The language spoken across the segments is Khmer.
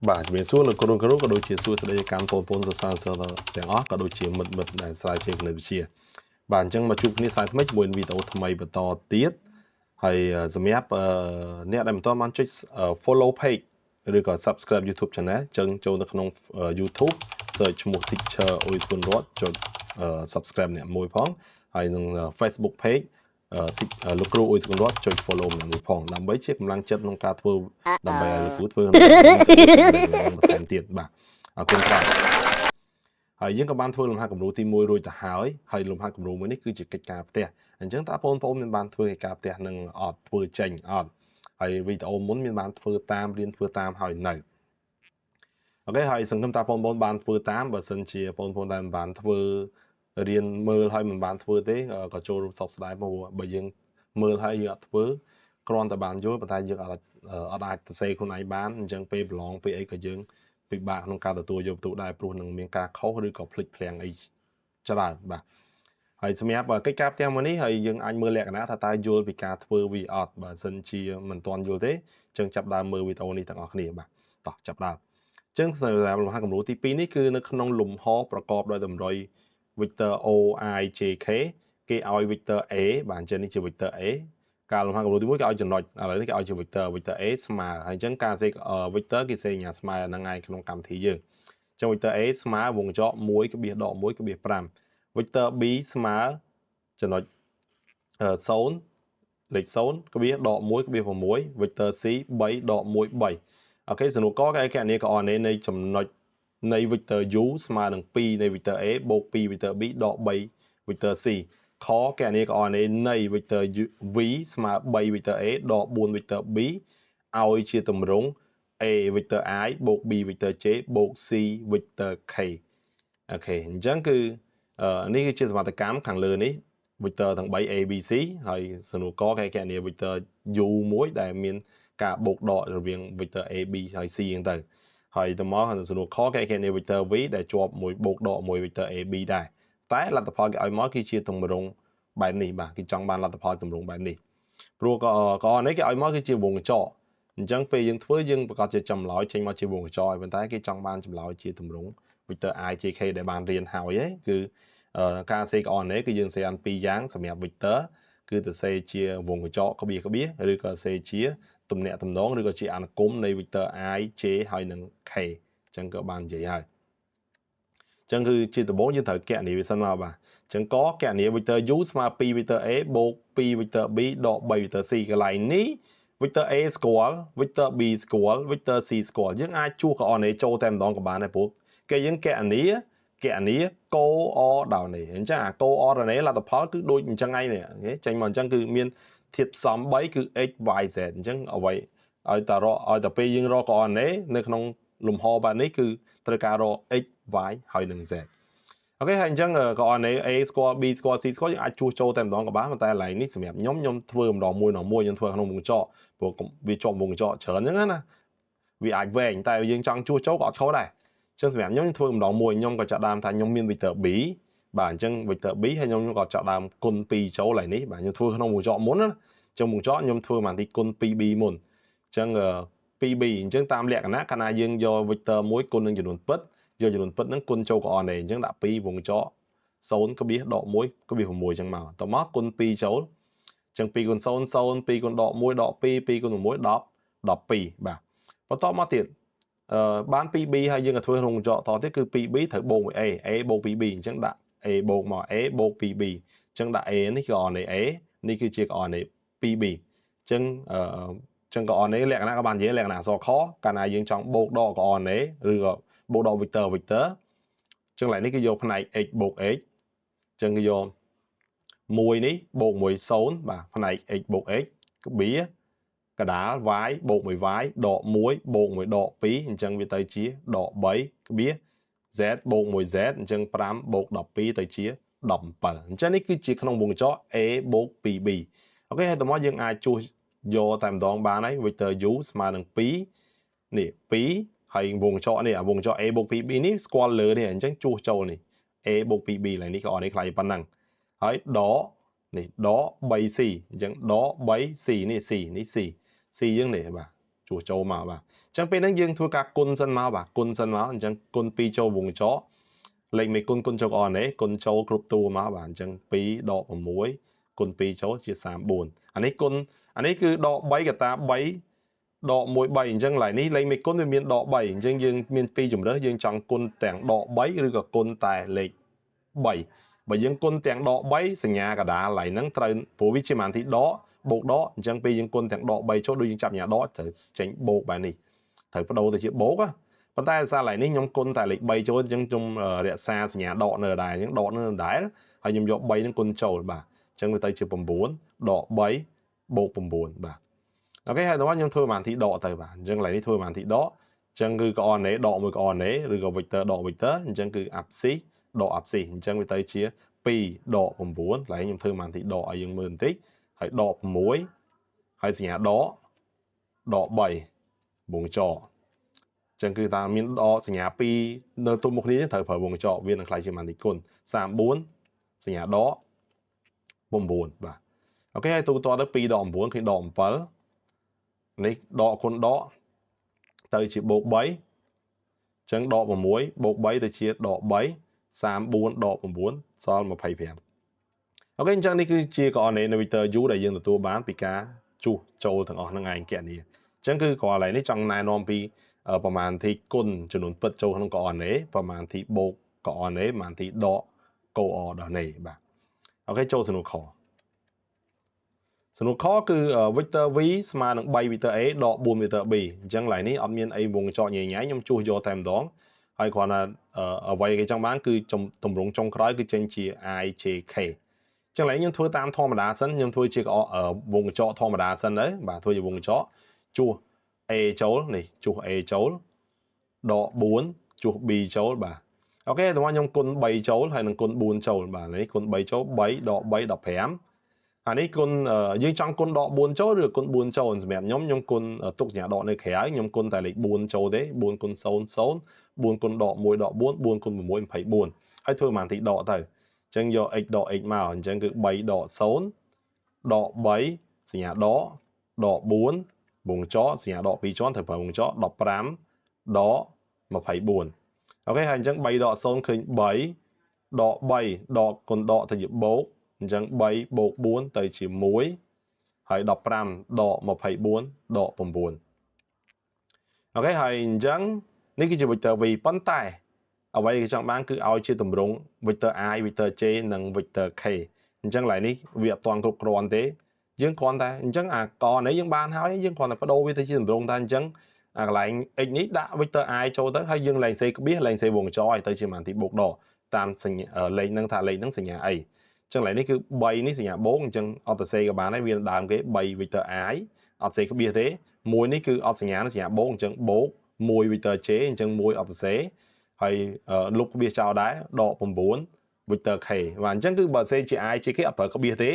បាទជំរាបសួរលោកគ្រូគ្រូក៏ដូចជាសួស្តីកម្មបងប្អូនសិស្សានុសិស្សទាំងអស់ក៏ដូចជាមិត្តមិត្តដែលស្រាវជ្រាវគណិតវិទ្យាបាទអញ្ចឹងមកជួបគ្នាសាជាថ្មីជាមួយវីដេអូថ្មីបន្តទៀតហើយសម្រាប់អ្នកដែលមិនទាន់បានចុច follow page ឬក៏ subscribe YouTube channel អញ្ចឹងចូលទៅក្នុង YouTube search ឈ្មោះ Teacher អ៊ុយធុនរតចុច subscribe អ្នកមួយផងហើយនឹង Facebook page លោកគ្រូអ៊ុយធុនរតចុច follow ម្នាក់មួយផងដើម្បីជាកម្លាំងចិត្តក្នុងការធ្វើដើម្បីឲ្យលោកគ្រូធ្វើបន្ថែមទៀតបាទអរគុណច្រើនហើយយើងក៏បានធ្វើលំហាត់គំរូទី1រួចទៅហើយហើយលំហាត់គំរូមួយនេះគឺជាកិច្ចការផ្ទះអញ្ចឹងតើបងប្អូនមានបានធ្វើកិច្ចការផ្ទះនឹងអត់ធ្វើចេញអត់ហើយវីដេអូមុនមានបានធ្វើតាមរៀនធ្វើតាមហើយនៅOK ហើយសង្ឃឹមថាបងប្អូនបានធ្វើតាមបើសិនជាបងប្អូនដែលមិនបានធ្វើរៀនមើលហើយមិនបានធ្វើទេក៏ចូលរួមសោកស្ដាយមកបើយើងមើលហើយយើងអត់ធ្វើគ្រាន់តែបានយល់ប៉ុន្តែយើងអត់អត់អាចសរសេរខ្លួនឯងបានអញ្ចឹងពេលប្រឡងពេលអីក៏យើងពិបាកក្នុងការទទួលយកបន្ទុកដែរព្រោះនឹងមានការខុសឬក៏ភ្លេចភ្លាំងអីច្រើនបាទហើយសម្រាប់កិច្ចការផ្ទះមួយនេះហើយយើងអាចមើលលក្ខណៈថាតើយល់ពីការធ្វើវាអត់បើសិនជាមិនទាន់យល់ទេអញ្ចឹងចាប់ដើមមើលវីដេអូនេះទាំងអស់គ្នាបាទតោះចាប់ដើមអញ្ចឹងសម្រាប់លំហាត់គំរូទី2នេះគឺនៅក្នុងលំហប្រកបដោយតម្រុយ vector O I J K គេឲ្យ vector A បាទអញ្ចឹងនេះជា vector A ការលំហាត់គំរូទី1គេឲ្យចំណុចឥឡូវនេះគេឲ្យជា vector vector A ស្មើហើយអញ្ចឹងការសេ vector គេសេញ៉ាស្មើហ្នឹងឯងក្នុងកម្មវិធីយើងអញ្ចឹង vector A ស្មើវងកញ្ចក់1ក្បៀសដក1ក្បៀស5 vector B ស្មើចំណុច0លេខ0ក្បៀសដក1ក្បៀស6 vector C 3ដក1 3 OK សំណួរកគេគណនាកអនេនៃចំណុចនៃ vector U ស្មើនឹង2នៃ vector A បូក2 vector B ដក3 vector C ខគណនាកអនេនៃ vector V ស្មើ3 vector A ដក4 vector B ឲ្យជាទម្រង់ A vector I បូក B vector J បូក C vector K OK អញ្ចឹងគឺនេះគឺជាសមត្ថកម្មខាងលើនេះ vector ទាំង3 A B C ហើយសំណួរកគេគណនា vector U មួយដែលមានការបូកដករវាង vector A B ហើយ C ហ្នឹងទៅហើយទៅមកសំណួរខគេគណនា vector V ដែលជាប់មួយបូកដកមួយ vector A B ដែរតែលទ្ធផលគេឲ្យមកគឺជាទម្រង់បែបនេះបាទគេចង់បានលទ្ធផលទម្រង់បែបនេះព្រោះក៏ក៏នេះគេឲ្យមកគឺជាវងកញ្ចក់អញ្ចឹងពេលយើងធ្វើយើងប្រកាសជាចម្លើយចេញមកជាវងកញ្ចក់ហើយប៉ុន្តែគេចង់បានចម្លើយជាទម្រង់ vector I J K ដែលបានរៀនហើយគឺការសេ coordinate គឺយើងសេអានពីរយ៉ាងសម្រាប់ vector គឺទៅសេជាវងកញ្ចក់ក្បៀសក្បៀសឬក៏សេជាទំនាក់ទំនងឬក៏ជាអនុគមនៃ vector I J ហើយនិង K អញ្ចឹងក៏បាននិយាយហើយអញ្ចឹងគឺជាដំបូងយើងត្រូវគណនាវាសិនមកបាទអញ្ចឹងកគណនា vector U ស្មើ2 vector A បូក2 vector B ដក3 vector C កន្លែងនេះ vector A ស្គាល់ vector B ស្គាល់ vector C ស្គាល់យើងអាចជួស coordinate ចូលតែម្ដងក៏បានដែរព្រោះគេយើងគណនាគណនាកោអដល់នេះអញ្ចឹងអាកោអដល់នេះលទ្ធផលគឺដូចអញ្ចឹងឯងនេះចេញមកអញ្ចឹងគឺមានធាតុផ្សំ3គឺ x y z អញ្ចឹងអ្វីឲ្យតែរកឲ្យតែពេលយើងរក coordinate នៅក្នុងលំហបែបនេះគឺត្រូវការរក x y ហើយនិង z OK ហើយអញ្ចឹង coordinate A ស្គាល់ B ស្គាល់ C ស្គាល់យើងអាចជួសចូលតែម្ដងក៏បានប៉ុន្តែកន្លែងនេះសម្រាប់ខ្ញុំខ្ញុំធ្វើម្ដងមួយម្ដងមួយខ្ញុំធ្វើក្នុងវងចកព្រោះវាជាប់វងចកច្រើនអញ្ចឹងណាវាអាចវែងតែយើងចង់ជួសចូលក៏អត់ខុសដែរអញ្ចឹងសម្រាប់ខ្ញុំខ្ញុំធ្វើម្ដងមួយខ្ញុំក៏ចាប់ដើមថាខ្ញុំមាន vector B បាទអញ្ចឹង vector B ហើយខ្ញុំក៏ចាប់ដើមគុណ2ចូលឡើយនេះបាទខ្ញុំធ្វើក្នុងវងចកមុនណាអញ្ចឹងវងចកខ្ញុំធ្វើមកទីគុណ 2b មុនអញ្ចឹង 2b អញ្ចឹងតាមលក្ខណៈកាលណាយើងយក vector មួយគុណនឹងចំនួនពិតយកចំនួនពិតហ្នឹងគុណចូល coordinate អញ្ចឹងដាក់2វងចក0ក្បៀសដក1ក្បៀស6អញ្ចឹងមកតមកគុណ2ចូលអញ្ចឹង2គុណ0 0 2គុណដក1ដក2 2គុណ6 10 12បាទបន្តមកទៀតអឺបាន 2b ហើយយើងក៏ធ្វើក្នុងកញ្ចក់តទៀតគឺ 2b ត្រូវបូកមួយ a a បូក 2b អញ្ចឹងដាក់ a បូកមក a បូក 2b អញ្ចឹងដាក់ a នេះគឺ coordinate a នេះគឺជា coordinate 2b អញ្ចឹងអឺចឹង coordinate លក្ខណៈក៏បាននិយាយលក្ខណៈអក្សរខកាលណាយើងចង់បូកដក coordinate ឬក៏បូកដក vector vector ចឹងឡើយនេះគឺយកផ្នែក x បូក x ចឹងគឺយក1នេះបូក1 0បាទផ្នែក x បូក x ក្បៀកដាល y បូក1 y ដក1បូក1ដក2អញ្ចឹងវាទៅជាដក3ក្បៀស z បូក1 z អញ្ចឹង5បូក12ទៅជា17អញ្ចឹងនេះគឺជាក្នុងវងកញ្ចក់ a បូក 2b OK ហើយតមកយើងអាចជួសយកតែម្ដងបានហើយ vector u ស្មើនឹង2នេះ2ហើយវងកញ្ចក់នេះអាវងកញ្ចក់ a បូក 2b នេះស្គាល់លើនេះអញ្ចឹងជួសចូលនេះ a បូក 2b ឡើយនេះក៏អត់នេះខ្លាយប៉ុណ្ណឹងហើយដកនេះដក 3c អញ្ចឹងដក 3c នេះ c នេះ c c យើងនេះបាទជួ ជួសចូលមកបាទអញ្ចឹងពេលហ្នឹងយើងធ្វើការគុណសិនមកបាទគុណសិនមកអញ្ចឹងគុណ2ចូលវងចកលេខមេគុណគុណចូលកនេះគុណចូលគ្រប់តួមកបាទអញ្ចឹង2ដក6គុណ2ចូលជា34អានេះគុណអានេះគឺដក3កតា3ដក1 3អញ្ចឹងឡើយនេះលេខមេគុណវាមានដក3អញ្ចឹងយើងមានពីរជំរើសយើងចង់គុណទាំងដក3ឬក៏គុណតែលេខ3បើយើងគុណទាំងដក3សញ្ញាកដាលឡើយហ្នឹងត្រូវព្រោះវាជាម៉ានទីដកបូកដកអញ្ចឹងពេលយើងគុណទាំងដក3ចូលដូចយើងចាប់សញ្ញាដកត្រូវចេញបូកបែបនេះត្រូវបដូរទៅជាបូកប៉ុន្តែសារឡើយនេះខ្ញុំគុណតែលេខ3ចូលអញ្ចឹងខ្ញុំរក្សាសញ្ញាដកនៅដែរអញ្ចឹងដកនៅដែរហើយខ្ញុំយក3ហ្នឹងគុណចូលបាទអញ្ចឹងវាទៅជា9ដក3បូក9បាទអូខេហើយដល់ខ្ញុំធ្វើម៉ានទីដកទៅបាទអញ្ចឹងឡើយនេះធ្វើម៉ានទីដកអញ្ចឹងគឺកអណេដកមួយកអណេឬក៏ vector ដក vector អញ្ចឹងគឺ abscisse ដក abscisse អញ្ចឹងវាទៅជា2ដក9ឡើយខ្ញុំធ្វើម៉ានទីដកឲ្យយើងមើលបន្តិចហើយដក6ហើយសញ្ញាដកដក3វងចកអញ្ចឹងគឺតាមមានដកសញ្ញា2នៅទល់មុខគ្នាត្រូវប្រើវងចកវានឹងក្លាយជាម៉ានទីគុណ34សញ្ញាដក9បាទអូខេហើយទូទាត់ទៅ2ដក9ឃើញដក7នេះដកគុណដកទៅជាបូក3អញ្ចឹងដក6បូក3ទៅជាដក3 34ដក9សល់25អូខេអញ្ចឹងនេះគឺជាកណនីនៃ vector u ដែលយើងទទួលបានពីការជួសចូលទាំងអស់ហ្នឹងឯងកណនីអញ្ចឹងគឺគ្រាន់តែនេះចង់ណែនាំពីប្រមាណទីគុណចំនួនពិតចូលក្នុងកណនីប្រមាណទីបូកកណនីប្រមាណទីដកកអដល់នេះបាទអូខេចូលសំណួរខសំណួរខគឺ vector v ស្មើនឹង3 vector a ដក4 vector b អញ្ចឹងឡើយនេះអត់មានអីវងចកញ៉ៃញ៉ៃខ្ញុំជួសយកតែម្ដងហើយគ្រាន់តែអ្វីគេចង់បានគឺទម្រង់ចុងក្រោយគឺចេញជា i j k អញ្ចឹងឡើយខ្ញុំធ្វើតាមធម្មតាសិនខ្ញុំធ្វើជាវងចកធម្មតាសិនទៅបាទធ្វើជាវងចកជួស a ចូលនេះជួស a ចូលដក4ជួស b ចូលបាទអូខេតោះខ្ញុំគុណ3ចូលហើយនឹងគុណ4ចូលបាទនេះគុណ3ចូល3ដក3 15អានេះគុណយើងចង់គុណដក4ចូលឬគុណ4ចូលសម្រាប់ខ្ញុំខ្ញុំគុណទុកសញ្ញាដកនៅក្រៅខ្ញុំគុណតែលេខ4ចូលទេ4គុណ0 0 4គុណដក1ដក4 4គុណ6 24ហើយធ្វើប្រហែលទីដកទៅអញ្ចឹងយក x ដក x មកអញ្ចឹងគឺ3ដក0ដក3សញ្ញាដកដក4វងចកសញ្ញាដក2ជាន់ត្រូវប្រើវងចក15ដក24អូខេហើយអញ្ចឹង3ដក0ឃើញ3ដក3ដកគុណដកទៅជាបូកអញ្ចឹង3បូក4ទៅជា1ហើយ15ដក24ដក9អូខេហើយអញ្ចឹងនេះគឺជា vector v ប៉ុន្តែអ្វីគេចង់បានគឺឲ្យជាទម្រង់ vector i vector j និង vector k អញ្ចឹងឡើយនេះវាអត់ទាន់គ្រប់គ្រាន់ទេយើងគ្រាន់តែអញ្ចឹងអាកនេះយើងបានហើយយើងគ្រាន់តែបដូរវាទៅជាទម្រង់តែអញ្ចឹងអាកន្លែង x នេះដាក់ vector i ចូលទៅហើយយើងលែងសេក្បៀសលែងសេវងចឲ្យទៅជាម៉ានទីបូកដកតាមសញ្ញាលេខហ្នឹងថាលេខហ្នឹងសញ្ញាអីចឹងឡើយនេះគឺ3នេះសញ្ញាបូកអញ្ចឹងអត់ទៅសេក៏បានដែរវាដើមគេ3 vector i អត់សេក្បៀសទេមួយនេះគឺអត់សញ្ញាសញ្ញាបូកអញ្ចឹងបូក1 vector j អញ្ចឹង1អត់ទៅសេហើយលុបក្បៀសចោលដែរដក9 vector k បាទអញ្ចឹងគឺបើសេជា i j k អត់ប្រើក្បៀសទេ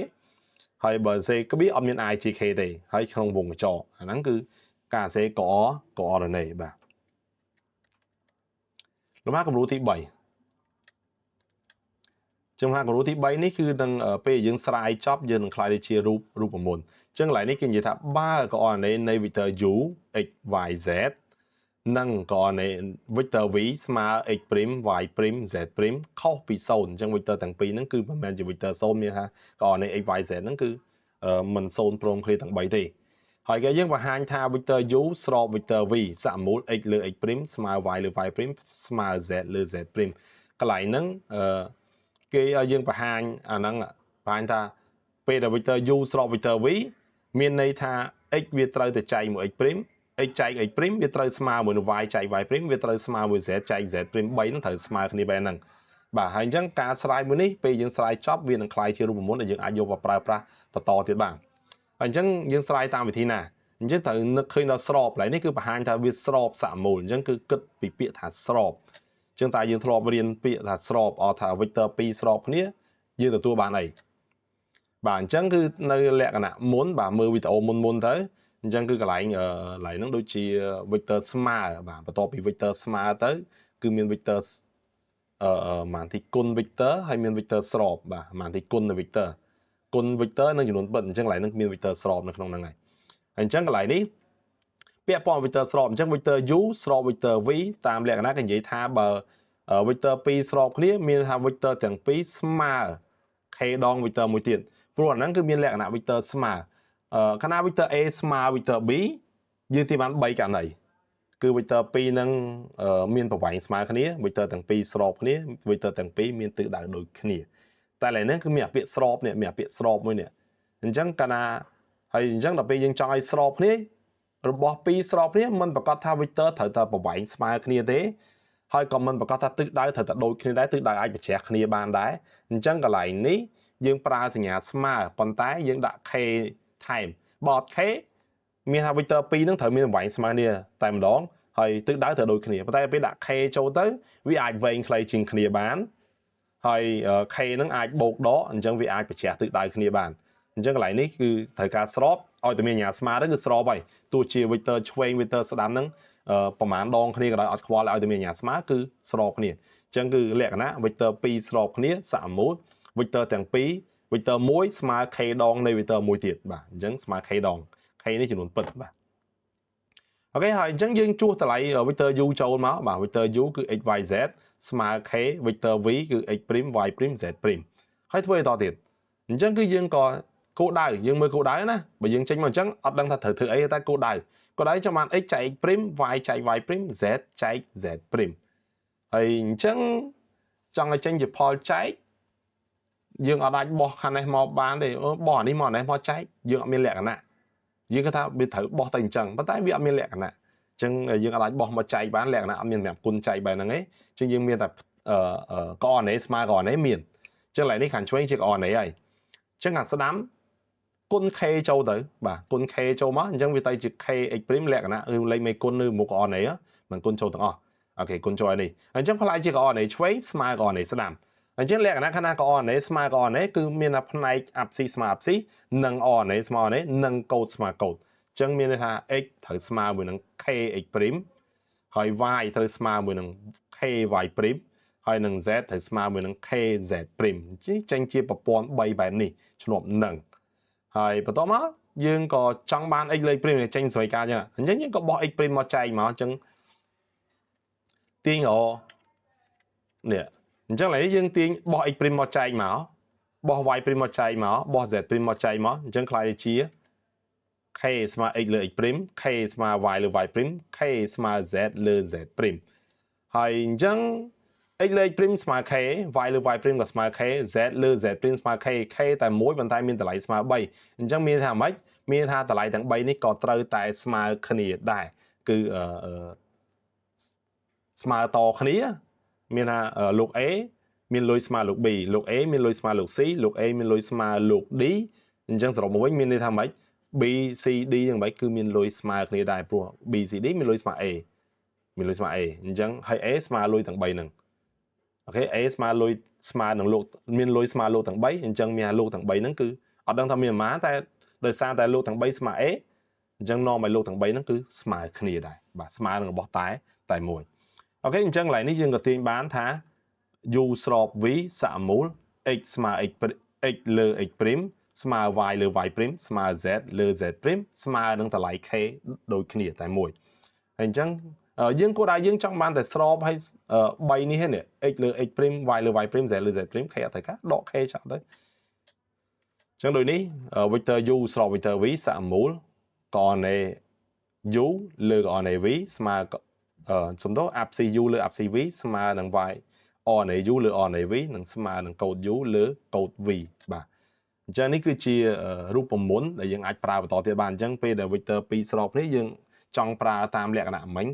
ហើយបើសេក្បៀសអត់មាន i j k ទេហើយក្នុងវងកញ្ចក់អាហ្នឹងគឺការសេកកអរណេបាទលំហាគំរូទី3ចំហាគំរូទី3នេះគឺនឹងពេលយើងស្រាយចប់យើងនឹងក្លាយទៅជារូបមន្តអញ្ចឹងកន្លែងនេះគេនិយាយថាបើកអណេនៃ vector u x y z និងកអណេ vector v ស្មើ x' y' z' ខុសពី0អញ្ចឹង vector ទាំងពីរហ្នឹងគឺមិនមែនជា vector 0មានថាកអណេ x y z ហ្នឹងគឺមិន0ព្រមគ្នាទាំង3ទេហើយគេយើងបង្ហាញថា vector u ស្រប vector v សមមូល x លើ x' ស្មើ y លើ y' ស្មើ z លើ z' កន្លែងហ្នឹងគេឲ្យយើងបង្ហាញអាហ្នឹងបង្ហាញថាពេលដែល vector u ស្រប vector v មានន័យថា x វាត្រូវទៅចែកមួយ x' x ចែក x' វាត្រូវស្មើមួយនឹង y ចែក y' វាត្រូវស្មើមួយ z ចែក z' 3ហ្នឹងត្រូវស្មើគ្នាបែបហ្នឹងបាទហើយអញ្ចឹងការស្រាយមួយនេះពេលយើងស្រាយចប់វានឹងក្លាយជារូបមន្តដែលយើងអាចយកមកប្រើប្រាស់បន្តទៀតបានហើយអញ្ចឹងយើងស្រាយតាមវិធីណាអញ្ចឹងត្រូវនឹកឃើញដល់ស្របកន្លែងនេះគឺបង្ហាញថាវាស្របសមមូលអញ្ចឹងគឺគិតពីពាក្យថាស្របអញ្ចឹងតែយើងធ្លាប់រៀនពាក្យថាស្របអត់ថា vector 2ស្របគ្នាយើងទទួលបានអីបាទអញ្ចឹងគឺនៅលក្ខណៈមុនបាទមើលវីដេអូមុនទៅអញ្ចឹងគឺកន្លែងហ្នឹងដូចជា vector ស្មើបាទបន្ទាប់ពី vector ស្មើទៅគឺមាន vector ម៉ានទីគុណ vector ហើយមាន vector ស្របបាទម៉ានទីគុណនៃ vector គុណ vector នឹងចំនួនពិតអញ្ចឹងកន្លែងហ្នឹងមាន vector ស្របនៅក្នុងហ្នឹងហើយអញ្ចឹងកន្លែងនេះ ពាក់ព័ន្ធ vector ស្របអញ្ចឹង vector u ស្រប vector v តាមលក្ខណៈគេនិយាយថាបើ vector 2ស្របគ្នាមានថា vector ទាំងពីរស្មើ k ដង vector មួយទៀតព្រោះអាហ្នឹងគឺមានលក្ខណៈ vector ស្មើខណៈ vector a ស្មើ vector b យើងទីបាន3ករណីគឺ vector 2នឹងមានប្រវែងស្មើគ្នា vector ទាំងពីរស្របគ្នា vector ទាំងពីរមានទិសដៅដូចគ្នាតែឥឡូវនេះគឺមានអាពាក្យស្របនេះមានអាពាក្យស្របមួយនេះអញ្ចឹងកាលណាហើយអញ្ចឹងដល់ពេលយើងចង់ឲ្យស្របគ្នារបស់ពីរស្របគ្នាមិនប្រកាសថា vector ត្រូវតែប្រវែងស្មើគ្នាទេហើយក៏មិនប្រកាសថាទិសដៅត្រូវតែដូចគ្នាដែរទិសដៅអាចបញ្ច្រាស់គ្នាបានដែរអញ្ចឹងកន្លែងនេះយើងប្រើសញ្ញាស្មើប៉ុន្តែយើងដាក់ k ថែមបើអត់ k មានថា vector 2ហ្នឹងត្រូវមានប្រវែងស្មើគ្នាតែម្ដងហើយទិសដៅត្រូវដូចគ្នាប៉ុន្តែពេលដាក់ k ចូលទៅវាអាចវែងខ្លីជាងគ្នាបានហើយ k ហ្នឹងអាចបូកដកអញ្ចឹងវាអាចបញ្ច្រាស់ទិសដៅគ្នាបានអញ្ចឹងកន្លែងនេះគឺត្រូវការស្របឲ្យតែមានសញ្ញាស្មើទៅគឺស្របហើយទោះជា vector ឆ្វេង vector ស្ដាំហ្នឹងប្រហែលដងគ្នាក៏ដោយអត់ខ្វល់ឲ្យតែមានសញ្ញាស្មើគឺស្របគ្នាអញ្ចឹងគឺលក្ខណៈ vector 2ស្របគ្នាសមមូល vector ទាំងពីរ vector 1ស្មើ k ដងនៃ vector មួយទៀតបាទអញ្ចឹងស្មើ k ដង k នេះចំនួនពិតបាទអូខេហើយអញ្ចឹងយើងជួសតម្លៃ vector u ចូលមកបាទ vector u គឺ x y z ស្មើ k vector v គឺ x' y' z' ហើយធ្វើឲ្យតទៀតអញ្ចឹងគឺយើងក៏គោលដៅយើងមើលគោលដៅណាបើយើងចេញមកអញ្ចឹងអត់ដឹងថាត្រូវធ្វើអីតែគោលដៅគោលដៅចាំបាន x ចែក x' y ចែក y' z ចែក z' ហើយអញ្ចឹងចង់ឲ្យចេញជាផលចែកយើងអត់អាចបោះខាងនេះមកបានទេបោះអានេះមកអានេះមកចែកយើងអត់មានលក្ខណៈយើងគិតថាវាត្រូវបោះទៅអញ្ចឹងប៉ុន្តែវាអត់មានលក្ខណៈអញ្ចឹងយើងអាចបោះមកចែកបានលក្ខណៈអត់មានសម្រាប់គុណចែកបែបហ្នឹងទេអញ្ចឹងយើងមានតែកអនេះស្មើកអនេះមានអញ្ចឹងឡើយនេះខាងឆ្វេងជាកអនេះហើយអញ្ចឹងខាងស្ដាំគុណ k ចូលទៅបាទគុណ k ចូលមកអញ្ចឹងវាទៅជា k x' លក្ខណៈគឺលេខមេគុណនៅមុខកអនេះមិនគុណចូលទាំងអស់អូខេគុណចូលនេះអញ្ចឹងផ្លាយជាកអនេះឆ្វេងស្មើកអនេះស្ដាំអញ្ចឹងលក្ខណៈខណៈកអនេះស្មើកអនេះគឺមានតែផ្នែកអាប់ស៊ីស្មើអាប់ស៊ីនិងអនេះស្មើអនេះនិងកូដស្មើកូដអញ្ចឹងមានន័យថា x ត្រូវស្មើមួយនឹង k x' ហើយ y ត្រូវស្មើមួយនឹង k y' ហើយនឹង z ត្រូវស្មើមួយនឹង k z' ចេញជាប្រព័ន្ធ3បែបនេះឈ្នាប់នឹងហើយបន្ទាប់មកយើងក៏ចង់បាន x លេខព្រីមចេញស្វ័យការអញ្ចឹងយើងក៏បោះ x' មកចែកមកអញ្ចឹងទាញនេះអញ្ចឹងឥឡូវយើងទាញបោះ x' មកចែកមកបោះ y' មកចែកមកបោះ z' មកចែកមកអញ្ចឹងក្លាយជា k ស្មើ x លើ x', k ស្មើ y លើ y', k ស្មើ z លើ z'ហើយអញ្ចឹង x លើ x' ស្មើ k y លើ y' ក៏ស្មើ k z លើ z' ស្មើ k k តែមួយប៉ុន្តែមានតម្លៃស្មើ3អញ្ចឹងមានថាម៉េចមានថាតម្លៃទាំង3នេះក៏ត្រូវតែស្មើគ្នាដែរគឺស្មើតគ្នាមានថាលោក A មានលុយស្មើលោក B លោក A មានលុយស្មើលោក C លោក A មានលុយស្មើលោក D អញ្ចឹងសរុបមកវិញមានន័យថាម៉េច B C D យ៉ាងម៉េចគឺមានលុយស្មើគ្នាដែរព្រោះ B C D មានលុយស្មើ A មានលុយស្មើ A អញ្ចឹងហើយ A ស្មើលុយទាំង3ហ្នឹងអូខេ A ស្មើលុយស្មើនឹងលោកមានលុយស្មើលោកទាំង3អញ្ចឹងមានលោកទាំង3ហ្នឹងគឺអត់ដឹងថាមានប៉ុន្មានតែដោយសារតែលោកទាំង3ស្មើ A អញ្ចឹងនាំឲ្យលោកទាំង3ហ្នឹងគឺស្មើគ្នាដែរបាទស្មើនឹងរបស់តែមួយអូខេអញ្ចឹងកន្លែងនេះយើងក៏ទាញបានថា u ស្រប v សមមូល x ស្មើ x x លើ x' ស្មើ y លើ y' ស្មើ z លើ z' ស្មើនឹងតម្លៃ k ដូចគ្នាតែមួយហើយអញ្ចឹងយើងគួរតែយើងចង់បានតែស្របហើយ3នេះហ្នឹង x លើ x' y លើ y' z លើ z' k អត់ត្រូវការដក k ចោលទៅអញ្ចឹងដូចនេះ vector u ស្រប vector v សមមូលកអណេ u លើកអណេ v ស្មើសំដៅ abc u លើ abc v ស្មើនឹង y អណេ u លើអណេ v និងស្មើនឹងកូដ u លើកូដ v បាទអញ្ចឹងនេះគឺជារូបមន្តដែលយើងអាចប្រើបន្តទៀតបានអញ្ចឹងពេលដែល vector 2ស្របនេះយើងចង់ប្រើតាមលក្ខណៈមិញ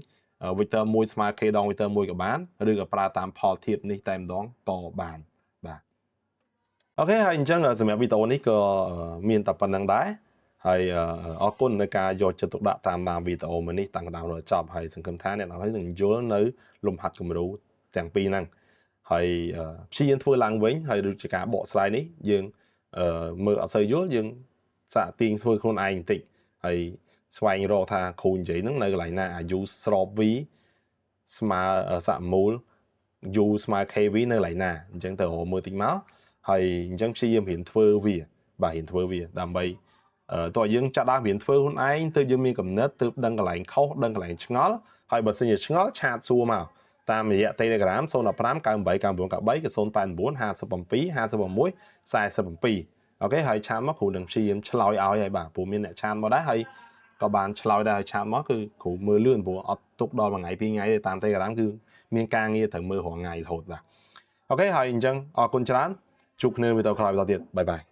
vector 1ស្មើ k ដង vector 1ក៏បានឬក៏ប្រើតាមផលធៀបនេះតែម្ដងក៏បានបាទអូខេហើយអញ្ចឹងសម្រាប់វីដេអូនេះក៏មានតែប៉ុណ្្នឹងដែរហើយអរគុណในការយកចិត្តទុកដាក់តាមដានវីដេអូមួយនេះតាំងពីដើមដល់ចប់ហើយសង្ឃឹមថាអ្នកនរគ្នានឹងយល់នៅលំហាត់គំរូទាំងពីរហ្នឹងហើយព្យាយាមធ្វើឡើងវិញហើយដូចជាការបកស្រាយនេះយើងមើលអត់សូវយល់យើងសាកទាញធ្វើខ្លួនឯងបន្តិចហើយស្វែងរកថាគ្រូនិយាយហ្នឹងនៅកន្លែងណាអា u ស្រប v ស្មើសមមូល u ស្មើ kv នៅកន្លែងណាអញ្ចឹងទៅរកមើលតិចមកហើយអញ្ចឹងព្យាយាមរៀនធ្វើវាបាទរៀនធ្វើវាដើម្បី តើយើងចាក់ដើមរៀនធ្វើខ្លួនឯងទើបយើងមានកំណត់ទើបដឹងកន្លែងខុសដឹងកន្លែងឆ្ងល់ហើយបើសិនជាឆ្ងល់ឆាតសួរមកតាមរយៈ Telegram 015 98 99 93 089 57 56 47 OK ហើយ chat មកគ្រូនឹងព្យាយាមឆ្លើយឲ្យហើយបាទព្រោះមានអ្នក chat មកដែរហើយក៏បានឆ្លើយដែរហើយ chat មកគឺគ្រូមើលលឿនព្រោះអត់ទុកដល់មួយថ្ងៃពីរថ្ងៃទេតាម Telegram គឺមានការងារត្រូវមើលរាល់ថ្ងៃរហូតបាទ OK ហើយអញ្ចឹងអរគុណច្រើនជួបគ្នានៅវីដេអូក្រោយបន្តទៀត bye bye.